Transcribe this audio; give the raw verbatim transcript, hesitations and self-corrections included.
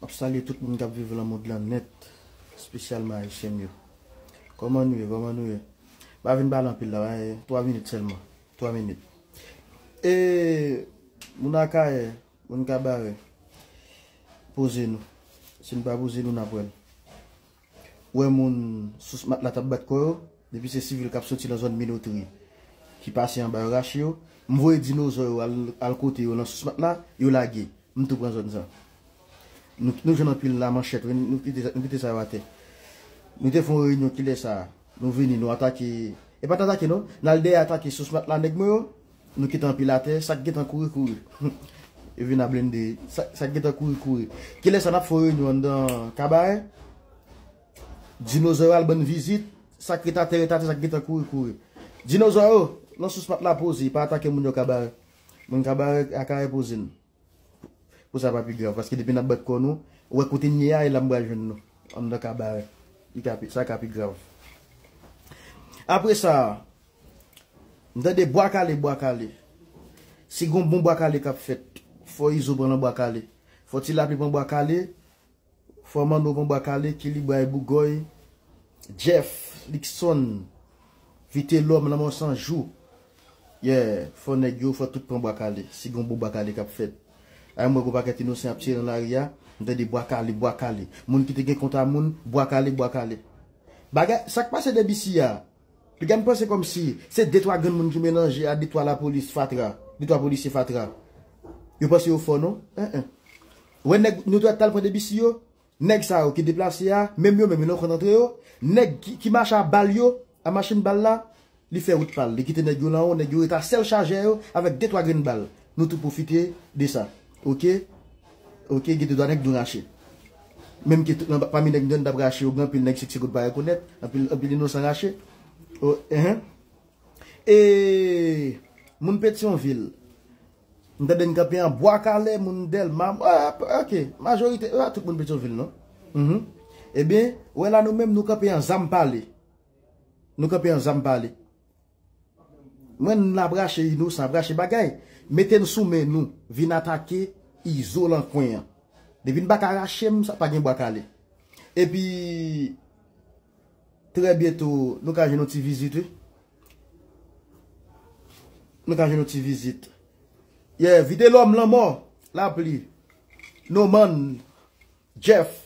Ap salye tout moun k ap viv lan mond lan nèt, espesyalman Ayisyen m yo. Kòman nou ye? Kòman nou ye? Pa vin pale anpil la, twa minit sèlman. Twa minit. E, moun Akayè, moun Kabarè, poze nou. Si n pa poze nou, n ap wè l. Wè moun sous matla t ap bat kò yo, depi se sivil k ap soti nan zòn Minotri, ki pase anba yo rache yo, m voye dinozò yo al, al kote yo nan sous matla, yo lage. M tou pran zòn sa. Nou, nou jwenn anpil la manchèt, wi, nou kite, nou kite sa yo atè. Nou te fè yon reyinyon kilè sa a. Nou vini, nou atake. E pa t atake non. N al dèyè atake sous matla nèg mwen yo. Nou kite anpil atè, sa k gentan kouri, kouri. Yo vin a blende. Sa, sa k gentan kouri, kouri. Kilè sa n ap fè yon reyinyon anndan Kabarè? Dinozò yo al ban n vizit. Sa k ret atè, ret atè, sa k gentan kouri, kouri. Dinozò yo, nan sous matla poze, pa atake moun yo Kabarè. Moun Kabarè, Akayè poze n. Pou sa pa pi grav, paske depi n ap bat kò nou, ou wè kote n ye a, e la m pral jwenn nou. Anndan Kabarè. Li ka pi, sa ka pi grav. Apre sa, m tande bwa kale, bwa kale. Si gon bon bwa kale k ap fèt, fò Izo pran nan bwa kale. Fò Ti Lapli pran bwa kale. Fò Manno pran bwa kale, Kilibray, Bougòy, Jeff, Luckson, Vitelòm, Lanmò San Jou. Yeah, fò nèg yo, fò tout pran bwa kale. Si gon bon bwa kale k ap fèt. Ay, m wè gon pakèt inosan ap tire nan lari a. M tande bwa kale, bwa kale. Moun ki te gen kont a moun, bwa kale, bwa kale. Bagay, sa k pase de bisi a? Piga m panse kòmsi se de twa grenn moun ki melanje a de twa lapolis fatra, de twa polisye fatra. Yo panse yo fò non? En, en. Wè nèg nou t al pran de bisi yo, nèg sa yo ki deplase a, menm yo menm yo nan kont antre yo, nèg ki, ki mache a bal yo, a machin bal la, li fè wout pa l, li kite nèg yo lan wo, nèg yo ret a sèl chajè yo avèk de twa grenn bal. Nou tou pwofite de sa. Oke? Oke, gen de twa nèg nou rache. Menm ke tout nan, pami nèg nou t ap rache yo, gen anpil nèg sèk segonn pa rekonèt, anpil, anpil inosan rache. O, enhen. E moun Petyonvil, m tande n kanpe an Bwa Kale, moun Dèlma, ah, oke, majorite, ah, tout moun Petyonvil, non? Mhm. Ebyen, wè la nou menm, nou kanpe an Zam Pale. Nou kanpe an Zam Pale. Mwen, n ap rache inosan, ap rache bagay. Mete n sou men nou, vin atake Izo lan kwen an. Depi n pa ka rache m, sa pa gen Bwa Kale. Epi, trè byento, nou ka jwenn yon ti vizit, wi. Nou ka jwenn yon ti vizit. Yeah, Vitelòm, Lanmò, Lapli, Noman, Jeff,